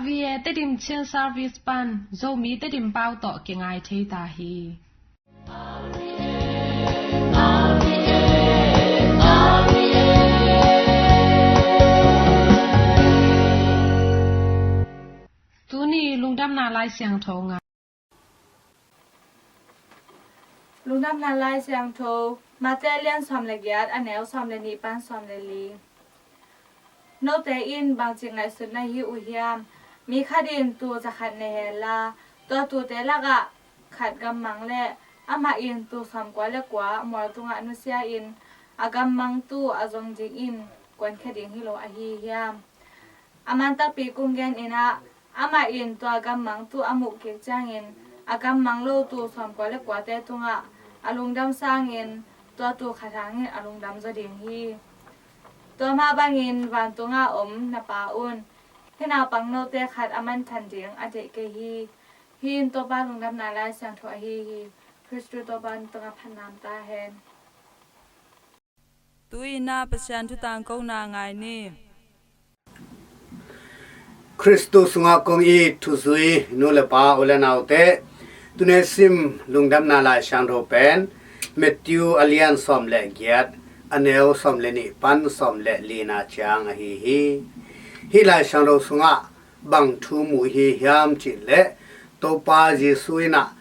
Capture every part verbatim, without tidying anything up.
Pi e Tedim Chin Service pan Zomi Tedim pau tawh kingai thei ta hi. Tuni lungdamna Lai Siangtho ngai. Lungdamna Lai Siangtho, Mate lian sawm le giat, a neu sawm le nih pan sawm le li. Note in bangci ngaihsut na hi uh hiam? Mi khat in tuu zakhat nei henla, tua tuute lakah khat gammang le amah in tuu sawmkua le kua mual tungah nusia in a gammang tuu a zong dingin kuankhia ding hi lo ahi hiam? A man takpi kong gen in ah, amah in tua gammang tuu a muh kik ciangin a gammang lo tuu sawmkua le kuate tungah a lungdam sangin tua tuu khat hangin a lungdam zaw ding hi. Tua mah bangin vantungah om na Pa un, hih naupang note khat a manthan ding a deih kei hi. Hih in Topa lungdamna Lai Siangtho ahi hi. Khristu Topa tungah phatnam ta hen. Tu-in ah Pasian thu tangkona ngai ni. Khristu sungah kong it thuzui nu le pa u le naute, tuni sim lungdamna Lai Siangtho pen Matthew a lian sawm le giat, a neu sawm le nih pan sawm le lina ciang ahi hi. Hih Lai Siangtho sungah bang thu mu hi hiam cih leh, Topa Jesu in ah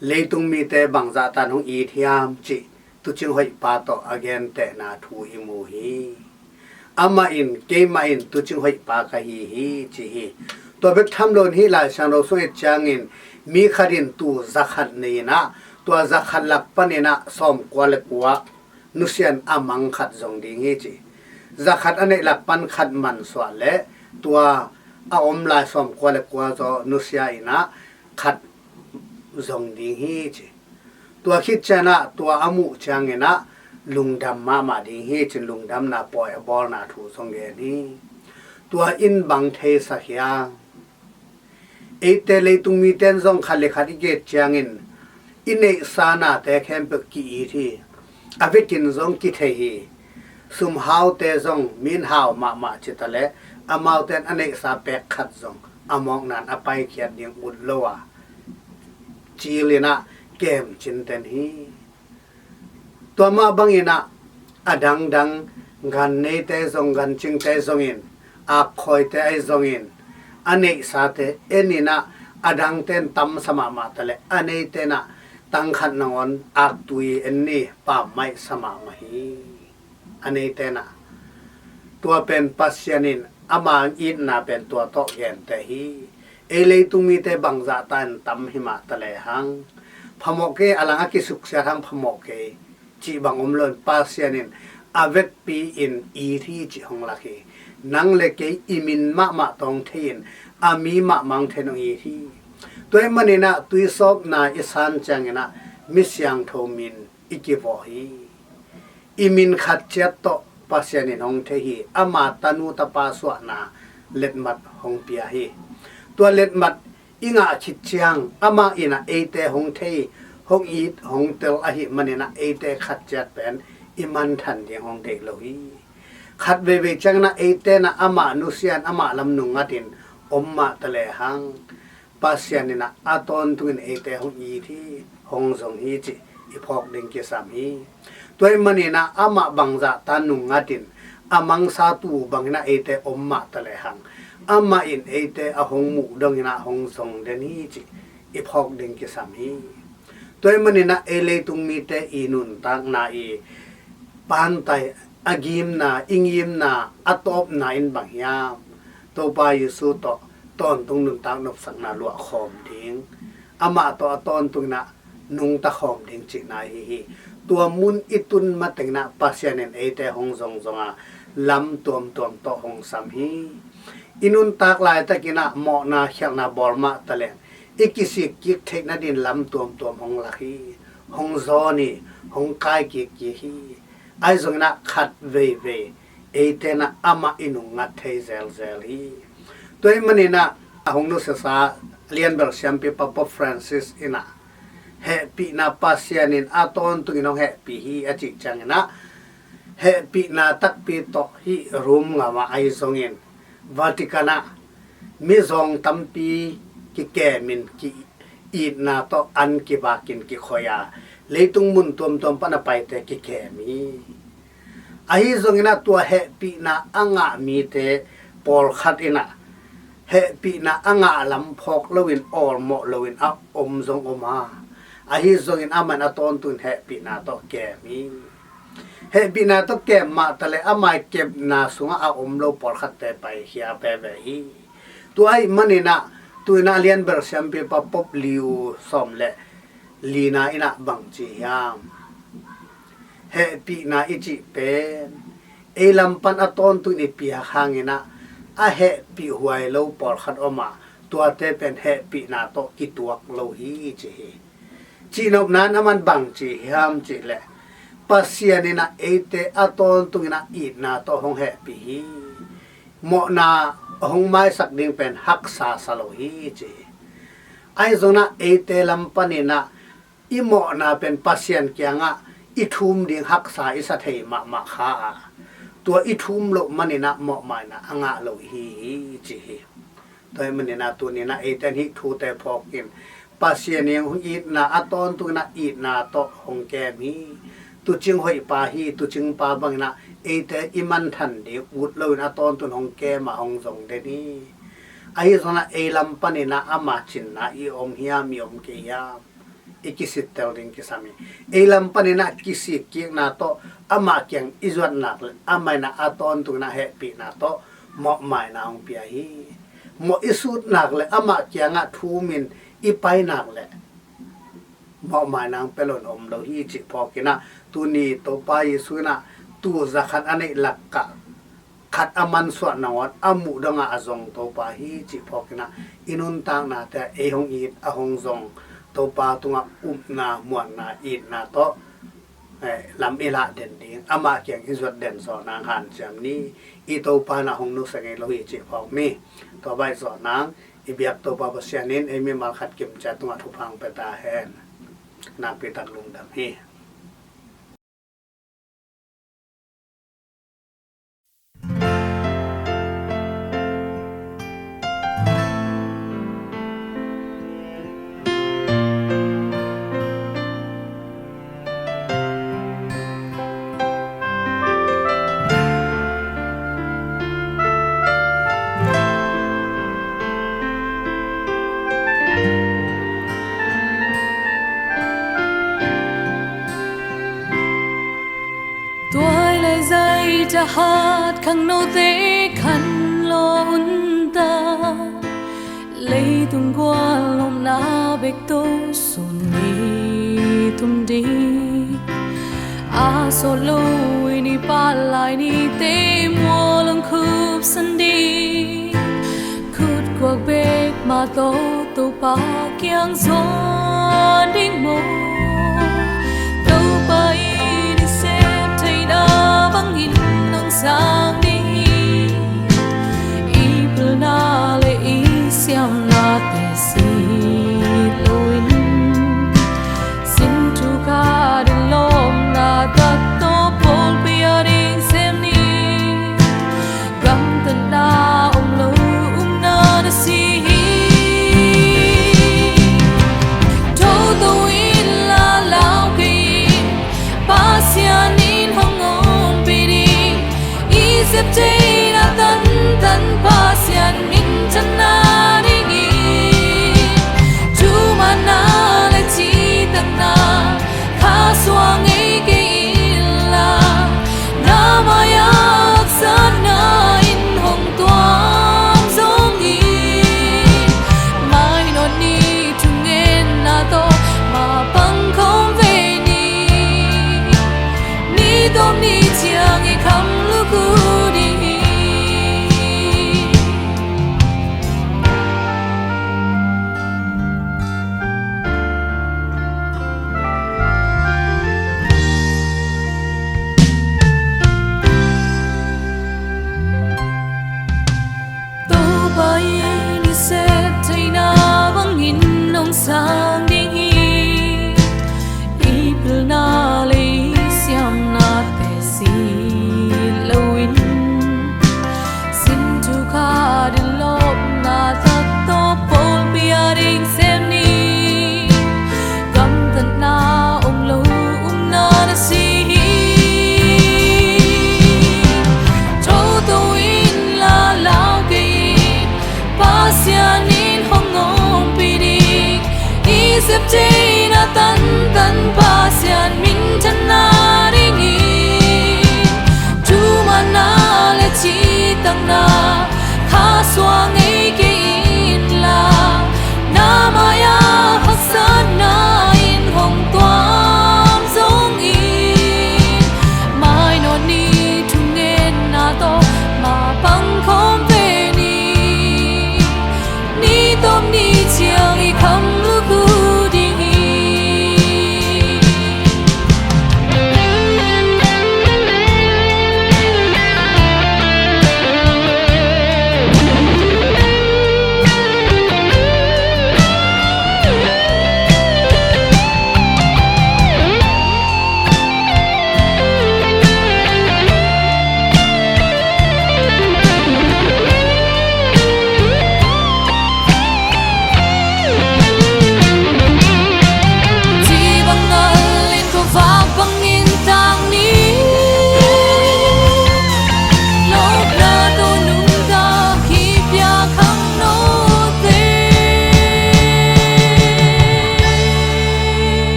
leitung mite bangzah tan hong it hiam cih tuucing hoih pa tawh a gentehna thu i mu hi. Amah in, "Keimah in tuucing hoih pa ka hi hi," ci hi. Tua bek tham loin hih Lai Siangtho sung et ciangin mi khat in tuu zakhat nei in ah, tua zakhat lak panin ah sawmkua le kua nusian a mang khat zong ding hi ci. Zakhat a neih lak pan khat mansuah leh tua a om lai sawmkua le kua zaw nusia in ah khat zong ding hi ci. Tua khit ciangin ah tua a muh ciangin ah lungdam mahmah ding hi ci. Lungdamna pawi a bawlna thu zong gen hi. Tua in bang theisak hiam? Eite leitung mite in zong khat le khat i get ciangin i neihsa nate khempeuh ki-it hi. A vekin zong kithei hi. Sumhaute zong min hau mahmah ci ta leh, amaute in a neihsa pek khat zong a mawkna in a paikhiat ding ut lo a, cil in ah kem cinten hi. Tua mah bangin ah a dangdang gan neite zong, gan cingte zongin, akkhawite ahi zongin, a neihsate en in ah a dangte in tamsa mahmah ta leh, a neite in ah tang khat nangawn aktui en ni, pammaih sa mahmah hi. A neite in ah, tua pen Pasian in ama itna pen tua tawh genteh hi. Ei leitung mite bangzah tan tam hi mah ta lehang, phamawh kei, a lang a kisuksiat hang phamawh kei cih bang om loin Pasian in a vekpi in it hi cih hong lak hi. Nang le kei i min mahmah tawh hong thei in, a mi mahmah hong thei in hong it hi. Tua ahih manin ah tuisawpna i san ciangin ah mi siangtho min i kivawh hi. I min khat ciat tawh Pasian in hong thei hi. Ama tanu tapa suahna letmat hong pia hi. Tua letmat i ngah khit ciang amah in ah eite hong thei, hong it, hong tel ahih manin ah eite khat ciat pen i manthan ding hong deih lo hi. Khat veivei ciangin ah eite in ah amah nusia in amah lam nungngat in om mah ta lehang, Pasian in ah a tawntungin eite hong it hi, hong zong hi cih i phawk ding kisam hi. Tua ahih manin ah amah bangzah tan nungngat in a mangsa tuu bangin ah eite om mah ta lehang, amah in eite a hong muh dongin ah hong zong den hi cih i phawk ding kisam hi. Tua ahih manin ah ei leitung mite i nuntakna i pantai, a gimna, i ngimna, a tawpna in bang hiam? Topa Jesu tawh tawntung nuntak nopsakna luahkhawm ding, amah tawh a tawntungin ah nungta khawm ding cihna ahi hi. Tua mun i tun matengin ah Pasian in eite hong zongzong a, lam tuamtuam tawh hong sam hi. I nuntak laitakin ah mawhna khialhna bawl mah ta leng, i kisik kik theih nadin lam tuamtuam hong lak hi. Hong zawn hi, hong kai kik kik hi. Ahi zongin ah khat veivei eite in ah amah i nungngat thei zelzel hi. Tua ahih manin ah a hong nusiasa lianbel siampipa Pope Francis in ah hehpihna Pasian in a tawntungin hong hehpih hi a cih ciangin ah, hehpihna takpi tawh hih Rome gam ah ahi zongin, Vatican ah mizawng tampi kikemin ki-itna tawh an kibakin kikhoih a, leitung mun tuamtuam pan a paite kikem hi. Ahi zongin ah tua hehpihna a ngah mite pawlkhat in ah hehpihna a ngah lam phawk loin awlmawh loin a om zong om a, ahi zongin amah in a tawntung in hehpihna tawh kem hi. Hehpihna tawh kem mah taleh amah i kepna sungah a om lo pawlkhatte paikhia veve hi. Tua ahih manin ah tu-in ah a lianbel siampipa Pope Leo sawm le lina in ah bang ci hiam? Hehpihna i cih pen ei lam pan a tawntung in i piak hangin ah a hehpih huai lo pawlkhat om a, tuate pen hehpihna tawh kituak lo hi ci hi. Cihnopna in aman bang ci hiam cih leh, Pasian in ah eite a tawntung in ah itna tawh hong hehpih hi. Mawhna hong maisak ding pen haksa sa lo hi ci hi. Ahi zongin ah eite lam panin ah i mawhna pen Pasian kiangah i thum ding haksa i sa thei mahmah kha a, tua i thum loh manin ah mawhmaina a ngah lo i hi hi ci hi. Tua ahih manin ah tuni-in ah eite in hih thute phawkin Pasian in hong itna a tawntung in ah itna tawh hong kem hi. Tuucing hoihpa hi, tuucingpa bangin ah eite i manthan ding ut loin a tawntung hong kem a hong zong den hi. Ahi zongin ah ei lam panin ah ama cinna i om hiam, i om kei hiam, i kisittel ding kisam hi. Ei lam panin ah kisikkikna tawh amah kiang i zuat nak leh amah in ah a tawntung in ah hehpihna tawh mawhmaina hong pia hi. Mawh i sut nak leh amah kiangah thumin i pai nak leh mawhmaina hong pia loin om lo hi cih phawkin ah, tuni Topa Jesu in ah tuu za khat a neih lakah khat a mansuah nangawn a muh dongah a zong Topa hi cih phawkin ah, i nuntaknate ah ei hong it a hong zong Topa tungah upna, muanna, itna tawh eh, lam i lah den ding, amah kiang i zuat den zawh nang hanciam ni. I Topa in ah hong nusia ngei lo hi cih phawk ni. Tua bang zawh nang i biak Topa Pasian in ei mimal khat kimciat tungah thupha hong pia ta hen. Nakpi tak lungdam hi. Tua ahih leh zai thahat khangnote khanlawh un ta, leitung gual omna bek tawh sun i tum ding. A sawt loin i phat lai nite mual hong khupsan ding. Khut kuak bek mah tawh Topa kiang zuan ding maw? Topa in i sep theihna bangin hong sang ding hi. I pilna le i siamnate sit loin, sin thuk a din lawpna tak tawh pawlpi a ding sem ni. Gamtatna om lo upna na si hi. Thotho in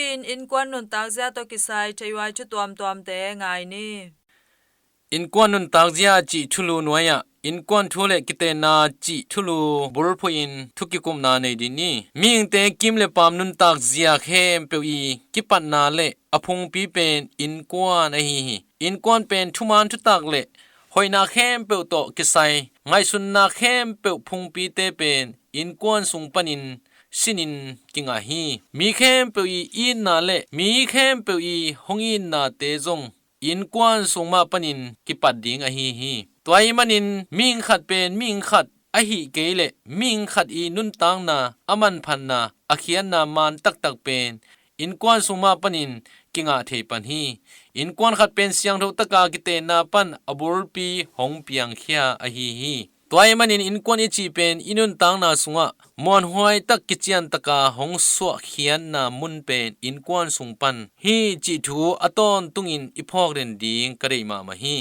In innkuan nuntakzia tawh kisai theihuai thu tuamtuamte ngai ni. Innkuan nuntakzia cih thulu nuai-ah innkuan thu le kitenna cih thulu bulphuh in thu kikupna nei ding ni. Mihingte kim le paam nuntakzia khempeuh i kipatna le a phungpi pen innkuan ahi hi. Innkuan pen thuman thutak le hoihna khempeuh tawh kisai ngaihsunna khempeuh phungpite pen innkuan sung panin sinin kingah hi. Mi khempeuh i itna le mi khempeuh i hong itnate zong innkuan sung mah panin kipat ding ahi hi. Tua ahih manin mihing khat pen mihing khat ahih kei leh mihing khat i nuntakna, a manphatna, a khiatna man taktak pen innkuan sung mah panin kingah thei pan hi. Innkuan khat pen siangtho taka kitenna pan a bulpi hong piangkhia ahi hi. Tua ahih manin innkuan i cih pen i nuntakna sungah muanhuai tak kician taka hong suahkhiatna mun pen innkuan sung pan hi cih thu a tawntungin i phawk den ding ka deih mahmah hi.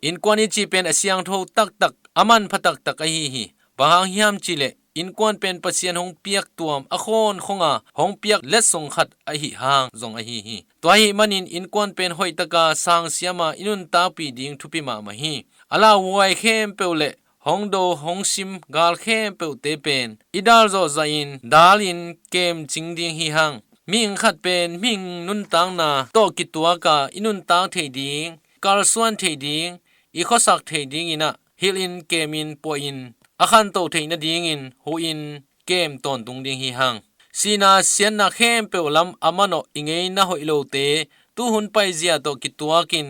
Innkuan i cih pen a siangtho taktak, a manpha taktak ahi hi. Bang hang hiam cih leh innkuan pen Pasian hong piak tuam a khawnkhong a hong piak letsong khat ahi hang zong ahi hi. Tua ahih manin innkuan pen hoihtaka sangsiama i nuntakpih ding thupi mahmah hi. A lauhuai khempeuh le hong do hong sim gal khempeuhte pen i dal zawhzahin dalin kemcing ding hi hang. Mihing khat pen mihing nuntakna tawh kituaka i nuntak thei ding, kalsuan thei ding, i khuasak thei dingin ah hilhin kemin puahin a khanto theih nadingin huhin kem tawntung ding hi hang. Sihna siatna khempeuh lam a manawh i ngeina hoih lote tuhun paizia tawh kituakin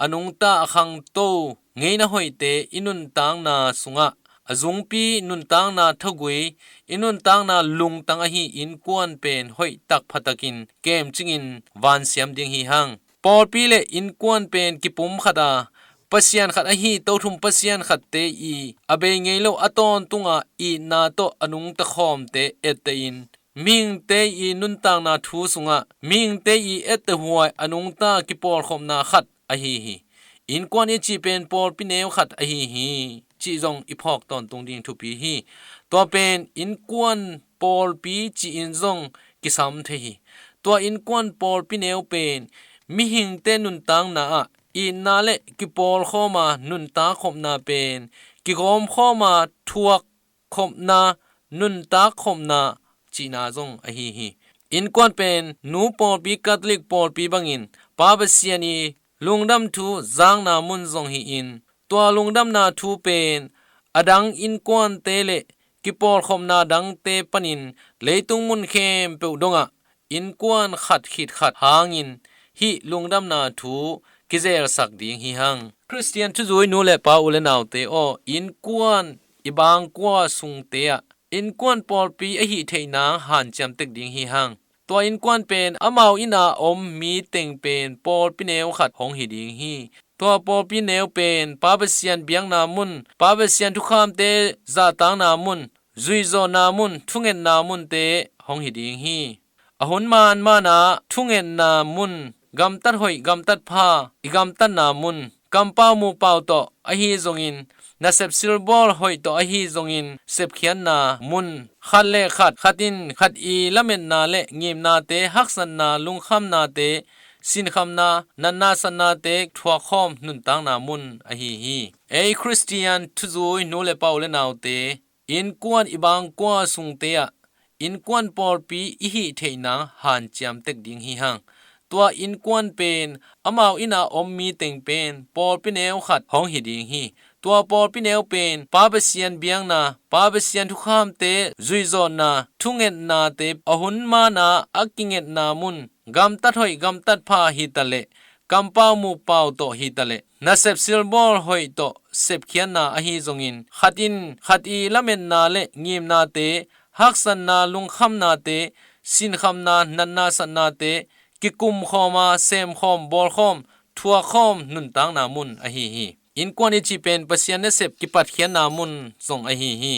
a nungta a khangto ngeina hoihte i nuntakna sungah a zungpi nuntakna thagui, i nuntakna lungtang ahi innkuan pen hoihtak phatakin kemcingin vansiam ding hi hang. Pawlpi le innkuan pen kipum khat a, Pasian khat ahi tothum Pasian khatte i a bei ngei lo a tawntunga itna tawh a nungta khawmte ettehin mihingte i nuntakna thu sungah mihingte i ettehuai a nungta kipawlkhopna khat ahi hi. Innkuan i cih pen pawlpi neu khat ahi hi cih zong i phawk tawntung ding thupi hi. Tua pen innkuan pawlpi ci-in zong kisam thei hi. Tua innkuan pawlpi neu pen mihingte nuntakna ah itna le kipawlkhawma nuntak khopna pen kigawmkhawma thuak khopna, nuntak khopna cihna zong ahi hi. Innkuan pen nu pawlpi, Catholic pawlpi bangin Pa Pasian i lungdam thu zakna mun zong hi-in tua lungdamna thu pen a dang innkuante le kipawlkhopna dangte panin leitung mun khempeuh dongah innkuan khat khit khat hangin hih lungdamna thu kizelsak ding hi hang. Khristian thuzui nu le pa, u le naute aw, innkuan i bangkua sungte ah innkuan pawlpi ahi theih nang hanciam tek ding hi hang. Tua innkuan pen amau inn a om mi teng pen pawlpi neu khat hong hi ding hi. Tua pawlpi neu pen Pa Pasian biakna mun, Pa Pasian thukhamte zahtakna mun, zuihzawhna mun, thungetna munte hong hi ding hi. A hun man mana thungetna mun, gamtat hoih gamtat pha i gamtatna mun, kampau mupau tawh ahi zongin, nasep silbawl hoih tawh ahi zongin sepkhiatna mun, khat le khat, khat in khat i lametna le ngimnate, haksatna, lungkhamnate, sinkhamna, natna satnate thuakkhawm nuntakna mun ahi hi. Ei Khristian thuzui nu le pa, u le naute, innkuan i bangkua sungte ah innkuan pawlpi i hih theih nang hanciam tek ding hi hang. Tua innkuan pen amau inn a om mi teng pen pawlpi neu khat hong hi ding hi. Tua pawlpi neu pen Pa Pasian biakna, Pa Pasian thukhamte zuihzawhna, thungetnate, a hun mana a kingetna mun, gamtat hoih gamtat pha hi taleh, kampau mupau tawh hi taleh, nasep silbawl hoih tawh sepkhiatna ahi zongin, khat in khat i lametna le ngimnate, haksatna, lungkhamnate, sinkhamna, natna satnate kikumkhawma, semkhawm, bawlkhawm, thuakkhawm nuntakna mun ahi hi. Innkuan i cih pen Pasian nasep kipatkhiatna mun zong ahi hi.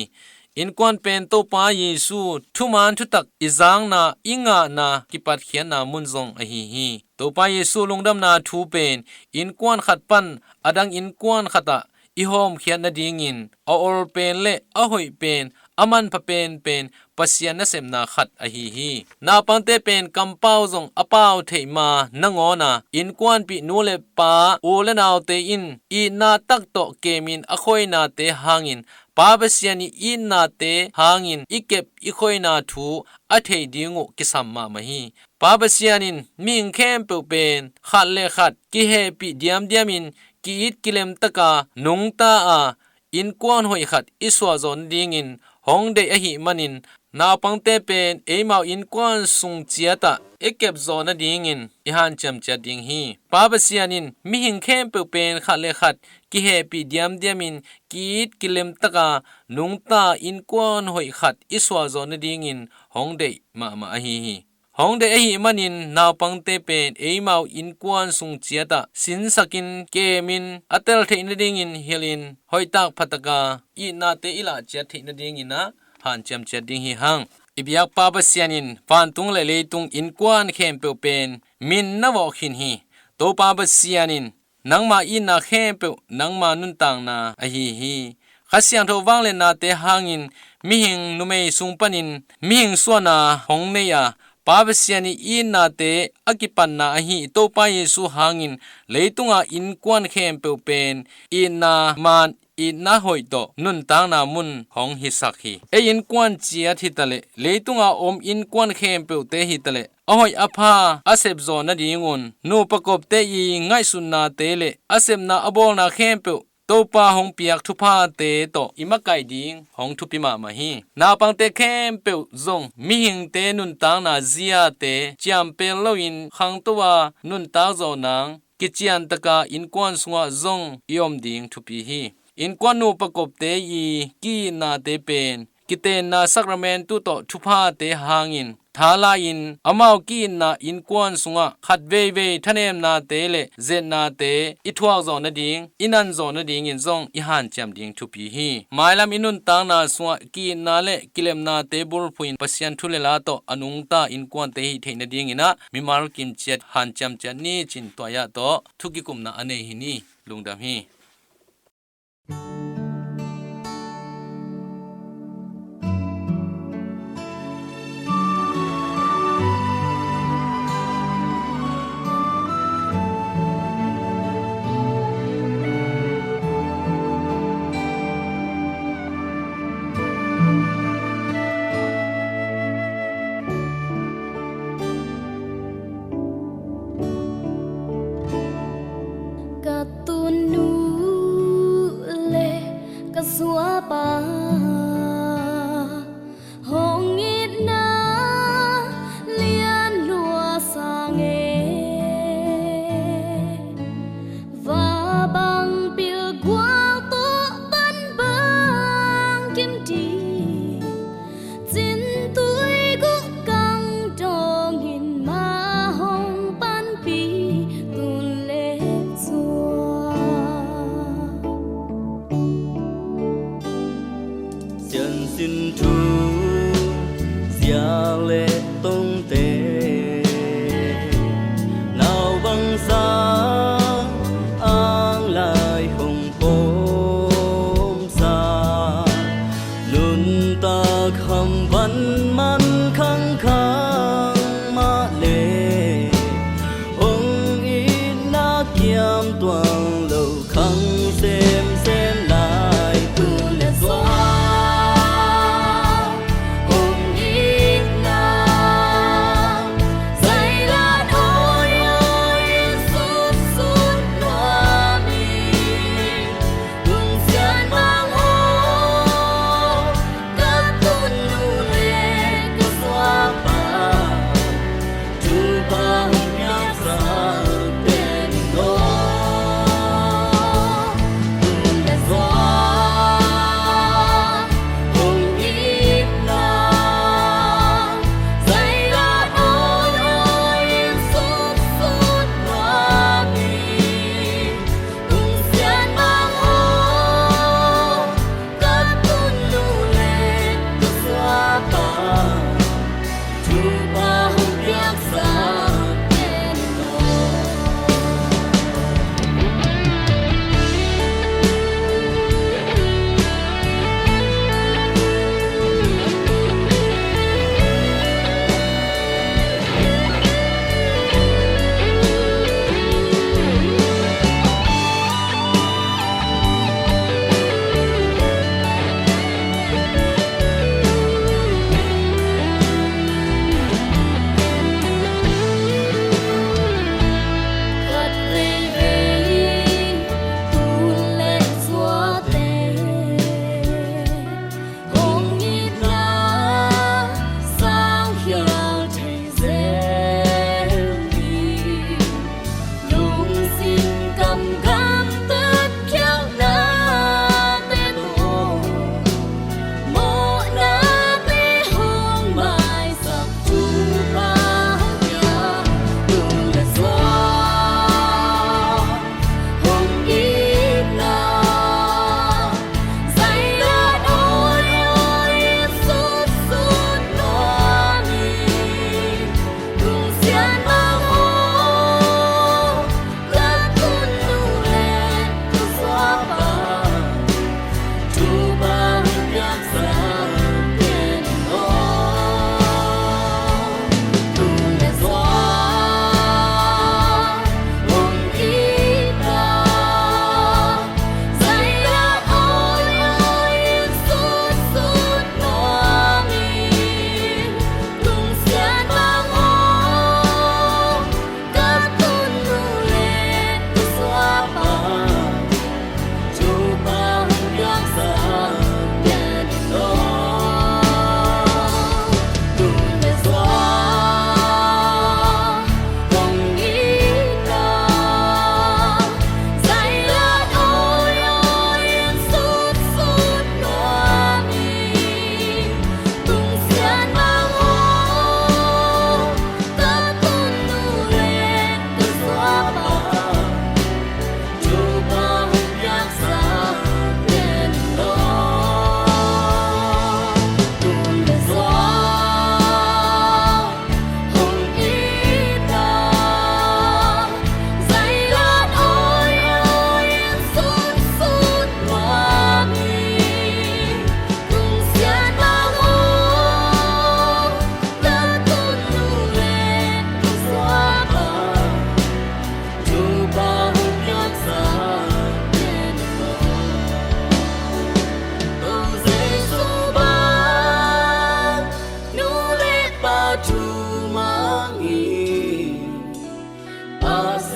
Innkuan pen Topa Jesu thuman thutak i zakna, i ngahna kipatkhiatna mun zong ahi hi. Topa Jesu lungdamna thu pen innkuan khat pan a dang innkuan khatah i hawmkhiat nadingin a ol pen le a hoih pen a manpha penpen Pasian nasepna khat ahi hi. Naupangte pen kampau zong a pau theih ma nangawna innkuanpih nu le pa, u le naute in itna tak tawh kemin a khoinate hangin Pa Pasian ii itnate hangin i kep i khoina thu a thei ding uh kisam mahmah hi. Pa Pasian in mihing khempeuh pen khat le khat kihehpih diamdiamin ki-it kilemtaka nungta a innkuan hoih khat i suahzawh nadingin hong deih ahih manin naupangte pen eimau innkuan sung ciatah i kepzawh nadingin i hanciam ciat ding hi. Pa Pasian in mihing khempeuh pen khat le khat kihehpih diamdiamin ki-it kilemtaka nungta innkuan hoih khat i suahzawh nadingin hong deih mahmah ahi hi. Hong deih ahih manin naupangte pen eimau innkuan sung ciatah sinsakin kemin a tel theih nadingin hilhin hoihtak phataka itnate i lah ciat theih nadingin ah hanciam ciat ding hi hang. I biakpa Pasian in vantung le leitung innkuan khempeuh pen min na vawh khin hi. Topa Pasian in nangma itna khempeuh nangma nuntakna ahi hi. Kha Siangtho vangliatnate hangin mihing numei sung panin mihing suahna hong nei a, Pa Pasian ii itnate a kipatna ahi i Topa Jesu hangin leitunga innkuan khempeuh pen itna man, itna hoih tawh nuntakna mun hong hisak hi. Ei innkuan ciat hitaleh, leitunga om innkuan khempeuhte hitaleh, a hoih a pha a sepzawh nadingun nupa kopte ii ngaihsutnate le a sepna a bawlna khempeuh Topa hong piak thuphate tawh i makaih ding hong thupi mahmah hi. Naupangte khempeuh zong mihingte nuntakna ziate ciampel loin khangto a nuntak zawh nang kiciantaka innkuan sungah zong i om ding thupi hi. Innkuan nupa kopte ii ki-itnate pen kitenna sakramentu tawh thuphate hangin thala-in amau ki-itna innkuan sungah khat veivei thanemnate le zetnate i thuakzawh nading, i nanzawh nadingin zong i hanciam ding thupi hi. Mailam i nuntakna sungah ki-itna le kilemnate bulphuhin Pasian thu le la tawh a nungta innkuante hih theih nadinginah mimal kimciat hanciam ciat ni cin tuaya tawh thukikumna a nei hi ni. Lungdam hi. Ka tunu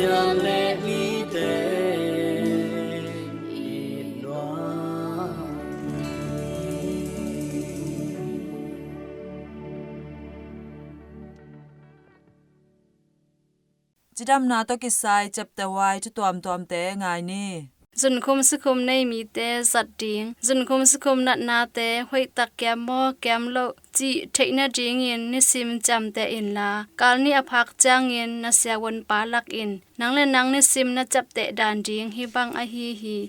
Sia le mite it nuam. Cidamna tawh kisai ciapteh huai thu tuamtuamte ngai ni. Zunkhum sikhum nei mite zat ding. Zunkhum sikhum natnate hoihtak kiam maw kiam loh cih theih nadingin nisim ciamteh inla, kal nih a phak ciangin na siavuanpa lakin nang le nang nisim na ciapteh dan ding hih bang ahi hi.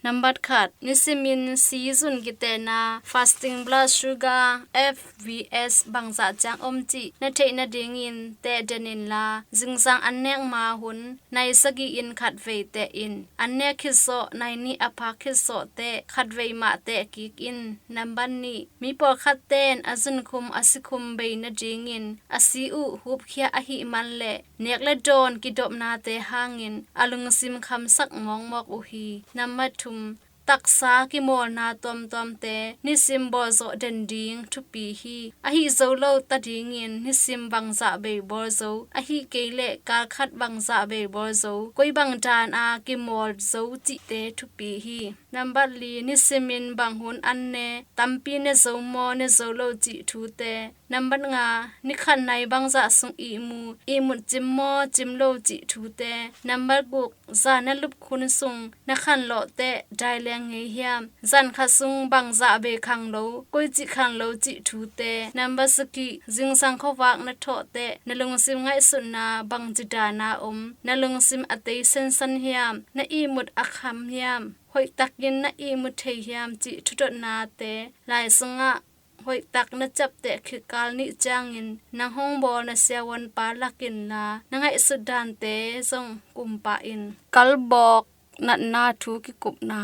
Nambat khat, nisimin si zun kitehna, fasting blood sugar, F V S, bangzah ciang om cih na theih nadingin teh den inla, zingsang an nek ma hun nai sagih in khatvei teh in. An nek khit zawh, nai nih a phak khit zawh teh khatvei mah teh kik in. Nambat nih, mi pawlkhatte in a zunkhum a sikhum bei nadingin a si uh hupkhia ahih man leh nek le dawn kidopnate hangin a lungsim khamsak mawkmawk uh hi. Nambat thum, taksa kimawlna tuamtuamte nisim bawlzawh den ding thupi hi. Ahi zo lo ta dingin nisim bangzah bei bawl zo, ahi kei leh kal khat bangzah bei bawl zo, koi bang dan a kimawl zo cihte thupi hi. Nambat li, nisimin bang hun an ne, tampi ne zo maw ne zo lo cih thute. Nambat nga, ni khat nai bangzah sung ihmu, ihmut cim maw cim lo cih thute. Nambat guk, zan na lup khun sung na khanlawh teh dai leng ngei hiam? Zan khat sung bangzah bei khang lo, koici khang lo cih thute. Nambat sagih, zingsang khuavak na thawh teh na lungsim ngaihsutna bangci dan a om? Na lungsim a tei sensan hiam? Na ihmut a kham hiam? Hoihtakin na ihmut thei hiam cih thudotnate lai sungah hoihtak na ciapteh khit kal nih ciangin nang hong bawl na siavuanpa lak inla, na ngaihsut dante zong kumpah in. Kalbawk natna thu kikupna.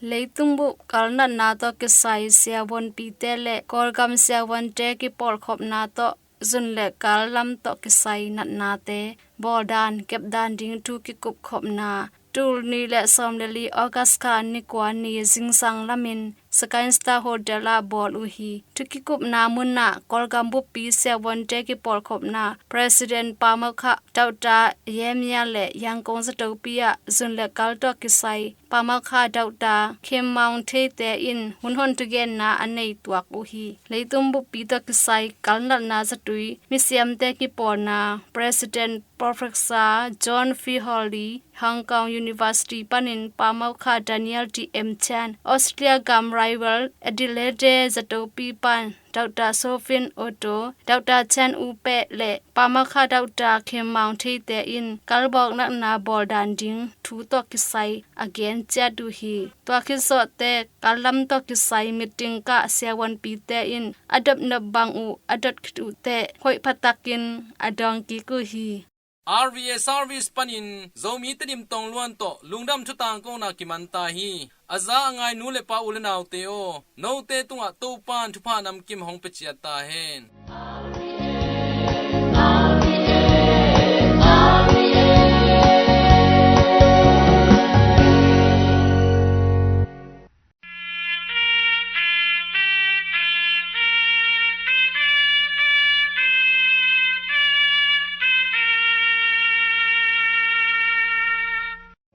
Leitung bup kal natna tawh kisai siavuanpite le Kawlgam siavuante kipawlkhopna tawh zun le kal lam tawh kisai natnate bawldan kepdan ding thu kikupkhopna, tul nih le sawm le li August kha ni kua ni zingsang lamin Sky Star Hotel ah bawl uh hi. Thu kikupna munah Kawlgam buppi siavuante kipawlkhopna President Paamokha Doctor Yemia le Yangon Zatopi ah zun le kal tawh kisai Paamokha Doctor Khin Maung Thei te in hun hon thugenna a nei tuak uh hi. Leitung buppi tawh kisai kal natna zatui misiamte kipawlna President Professor John Feeholy, Hong Kong University panin Paamokha Daniel D M Chan, Australia gam River Adelaide Zatopi pan Doctor Sophie Otto, Doctor Chan U Peh le Paamokha Doctor Khin Maung Thei te in kalbawk natna bawldan ding thu tawh kisai a gen ciat uh hi. Tua khit zawh teh kal lam tawh kisai meeting kah siavuanpite in a dopnop bang uh a dot khit uh teh hoih phatakin a dawng kik uh hi. R V A service panin Zomi Tedim Tongluan tawh lungdam thutangkona kiman ta hi. A za a ngai nu le pa u le naute aw, note tungah Topan thupha namkim hong pia ciat ta hen.